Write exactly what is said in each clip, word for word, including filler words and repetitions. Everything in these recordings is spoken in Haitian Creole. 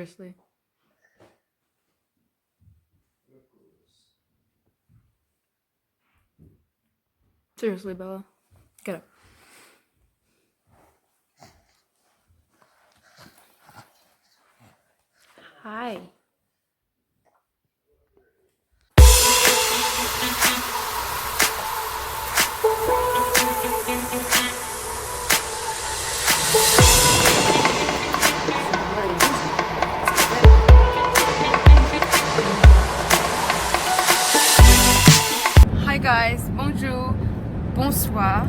Seriously. Seriously, Bella. Get up. Hi. Hi guys, bonjou, bonswa.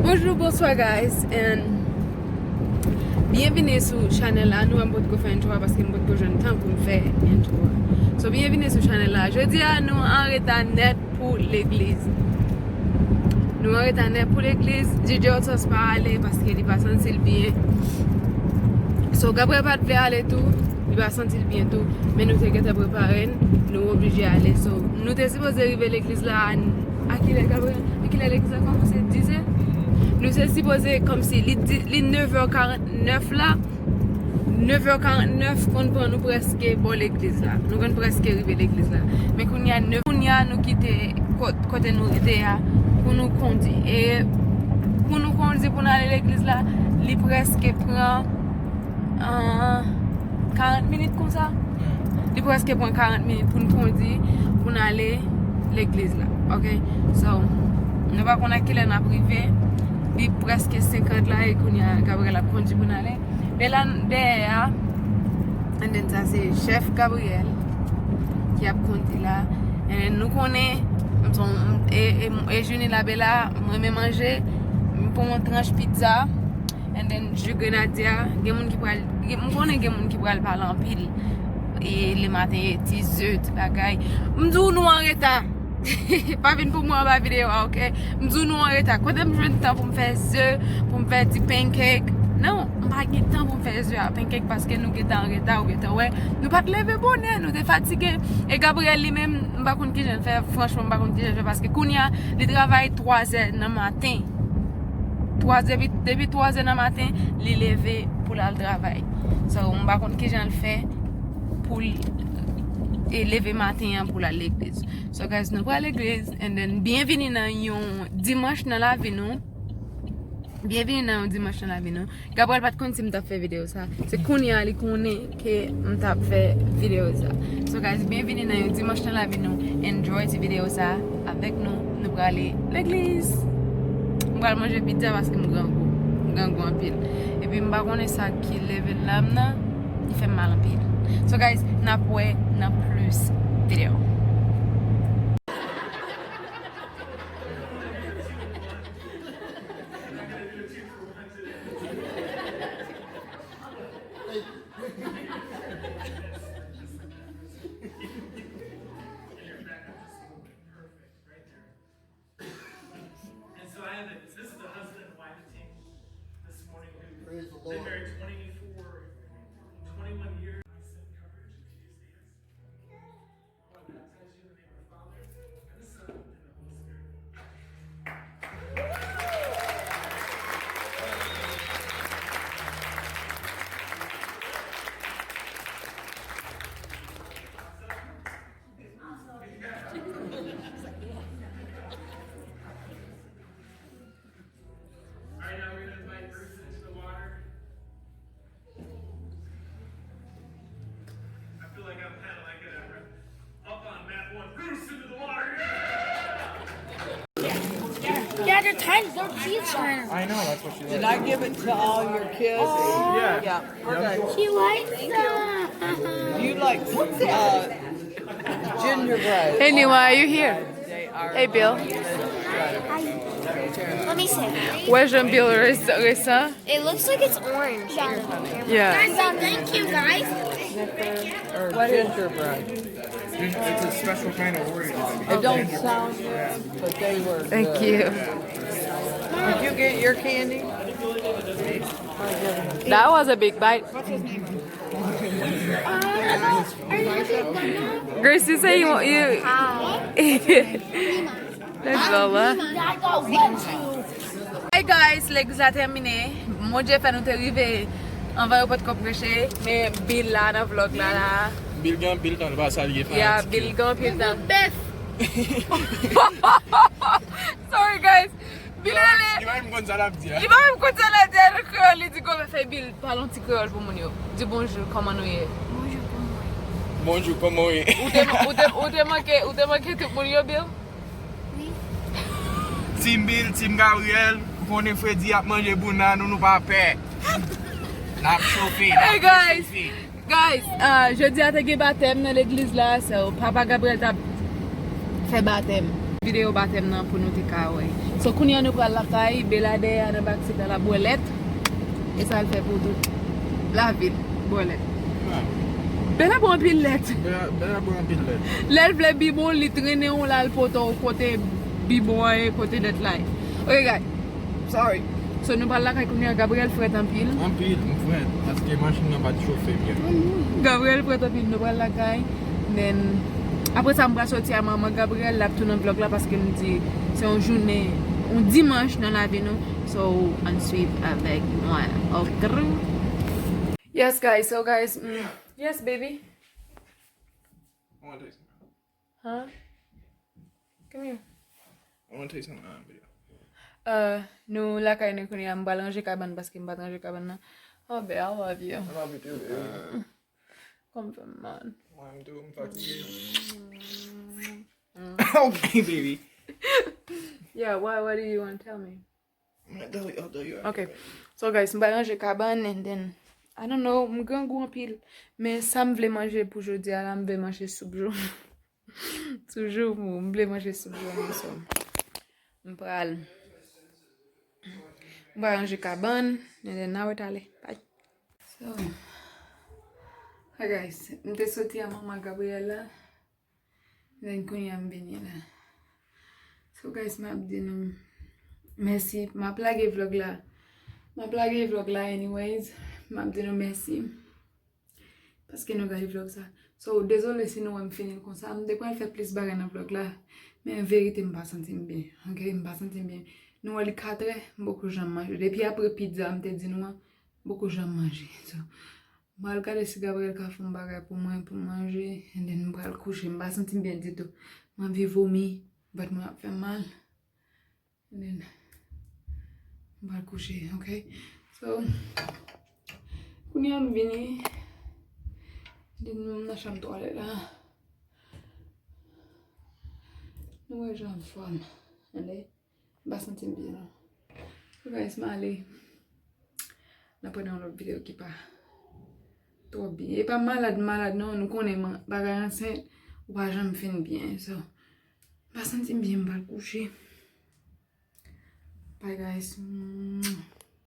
Bonjou, bonswa guys, and byenvini sou chanèl la. Nou wè m potko fè intro a paske m potko jwenn tan pou m fè intro a. So, byenvini sou chanèl la. Jodi a, nou an reta nèt pou legliz. Nou an reta nèt pou legliz. D J Hortense pa ale paske li pa santi l byen. So, Gabriel pa t vle ale tou. Li pa santi l byen tou. Men nou te gentan prepare n. Nou oblije ale. So, nou te sipoze rive legliz la a, a kilè, Gabriel? A kilè legliz la kòmanse? Dizè? Nou te sipoze kòmsi li di, li nevè karannèf la. Nevè karannèf konn pran nou prèske bò legliz la. Nou konn prèske rive legliz la. Men kounye a, ne-, kounye a nou kite kot-, kote nou rete a pou nou kondi. E pou nou kondi pou n ale legliz la, li prèske pran, ah, karant minit konsa. Li prèske pran karant minit pou n kondi, pou n ale legliz la. Ok? So, nou pa konn a kilè n ap rive. Li prèske senkant la e kounye a Gabriel ap kondi pou n ale. Bella dèyè a. And then sa se chèf Gabriel ki ap kondi la. And then nou konnen, m son, e, e, e Junie la Bella, m renmen manje. M pran yon tranch pizza. And then ji grenadya. Gen moun ki pral, gen, m konnen gen moun ki pral pale anpil. E lematen, e dizè, ti bagay. M di w nou an reta. Pa vin pou mwen anba videyo a, ok? M di w nou an reta. Kote m jwenn tan pou m fè ze, pou m fè ti pancake? Non, m pa gen tan pou m fè ze a pancake paske nou gentan an reta, ou gentan wè. Nou pa t leve bonè, nou te fatige. E Gabriel li menm, m pa konn kijan l fè, franchman, m pa konn kijan l fè paske kounye a, li travay twa zè nan maten. Twa zè, depi, depi twa zè nan maten, li leve pou l al travay. So, m pa konn kijan l fè pou l, e, leve maten an pou l al legliz. So guys, nou pral legliz, and then byenvini nan yon dimanch nan lavi nou. Byenvini nan yon dimanch nan lavi nou. Gabriel pa t konn si m t ap fè videyo sa. Se kounye a li konnen ke m t ap fè videyo sa. So guys, byenvini nan yon dimanch nan lavi nou. Enjoy ti videyo sa avèk nou. Nou prale legliz. M pral manje pizza paske m grangou. M grangou anpil. Epi m pa konnen sa ki leve lam nan. Li fè m mal anpil. So guys, n ap wè nan plis videyo. And so I have a, this is the husband and wife team this morning who've been married twenty-four, twenty-one years. I send coverage to you, yes. I want to baptize you in the name of the Father, and the Son, and the Holy Spirit. All right, now we're gonna invite Bruce into the water. I feel like I'm kinda like an, uh, up on Mach one. Bruce into the water, yeah! Yeah, they're tiny. They're kids trying to. I know, that's what she likes. Did I give it to all your kids? Yeah. Yeah, we're good. She likes them. You like, uh, gingerbread. Hey, Niwa, are you here? Hey, Bill. Let me see. Where's your Bill resan? It looks like it's orange. Yeah. Guys, um, thank you, guys. What is gingerbread? It's a special kind of Oreo. It don't sound good, but they were good. Thank you. Did you get your candy? That was a big bite. What's his name? Gracie say you want you. That's Bella. Hey guys, legliz la tèmine. Bondye fè nou te rive Anvan yo potko preche, men Bill la nan vlog la la. Bill gen anpil tan, l pa sa l gen Ya, fanatik. Bill gen anpil tan. Bèf. Sorry guys. Bill ale. Li pa menm konn sa l ap di a. Li pa menm konn sa l ap di an kreyòl, li di kòman fè Bill, pale yon ti kreyòl pou moun yo. Di bonjou, kòman nou ye? Bonjou, kòman w ye? Bonjou, kòman w ye? Ou te, ou te, ou te manke, ou te manke tout moun yo, Bill? Wi. Team Bill, Team Gabriel, ou konnen fredi ap manje bouna nou, nou pa pè. N ap chofe, n ap Hey, guys. chofe. Guys, uh, jodi a te gen batèm nan legliz la, so papa Gabriel t ap fè batèm. Videyo batèm nan pou nou te ka wè. So kounye a nou pral lakay, Bela dèyè a nan baksit la, l ap bwè lèt. E sa l fè pou tout lavil, bwè lèt. Bela bwè anpil lèt. Bela, Bela bwè anpil lèt. Lè l vle bibon, li trennen w la, l pote w kote bibon an ye, kote lèt la ye. Ok, guys. Sorry. So nou pral lakay kounye a, Gabriel frèt anpil. Anpil, m frèt, paske machin nan pa t chofe byen. Gabriel frèt anpil, nou pral lakay. Then, apre sa, m pral soti a manman Gabriel, l ap tou nan vlog la, paske m di se yon jounen, yon dimanch nan lavi nou. So, ann swiv avèk mwen. Ok. Yes, guys. So, guys, mm, yes, baby. I wanna tell you something. Huh? Come here. I wanna tell you something. Ah, baby. Uh, nou lakay nou kounye a, m pral ranje kabann paske m pa t ranje kabann nan. Oh, babe, I love you. I love you too, baby. Kòm fè m mal. Mwen menm tou, m fatige. Okay, baby. Yeah, what, what do you want to tell me? I'll tell you, I'll tell you. Ok. So guys, m pral ranje kabann and then I don't know, m grangou anpil. Men sa m vle manje pou jodi a la, m vle manje soup joumou. Soup joumou, m vle manje soup joumou, so. M pral, m pral ranje kabann, and then now it ale. Bye. So, hi guys, m te soti a manman Gabriel la. Then kounye a m vini la. So guys, m ap di nou mèsi. M ap lage vlog la. M ap lage vlog la anyways. M ap di nou mèsi. Paske nou gade vlog sa. So, dezole si nou wè m fini l konsa. M te pral fè plis bagay nan vlog la. Men verite, m pa santi m byen. Ok, m pa santi m byen. Nou wè li katrè, m poko janm manje. Depi apre pizza, m te di nou an, m poko janm manje. So, m pral gade si Gabriel ka fè yon bagay pou mwen, pou m manje. And then m pral kouche. M pa santi m byen ditou. M anvi vomi. Vant mwen ap fè m mal. And then, m pral kouche, ok? So, kounye a m vini. Then, m nan chanm twalèt la. Nou wè jan m fòm. Tande? M pa santi m byen, non. So, guys, m ale. N ap pran yon lòt videyo ki pa twò byen. E pa malad, malad, non. Nou konnen man-, bagay ansent, ou pa janm fin byen. So, m pa santi m byen, m pral kouche. Bye, guys.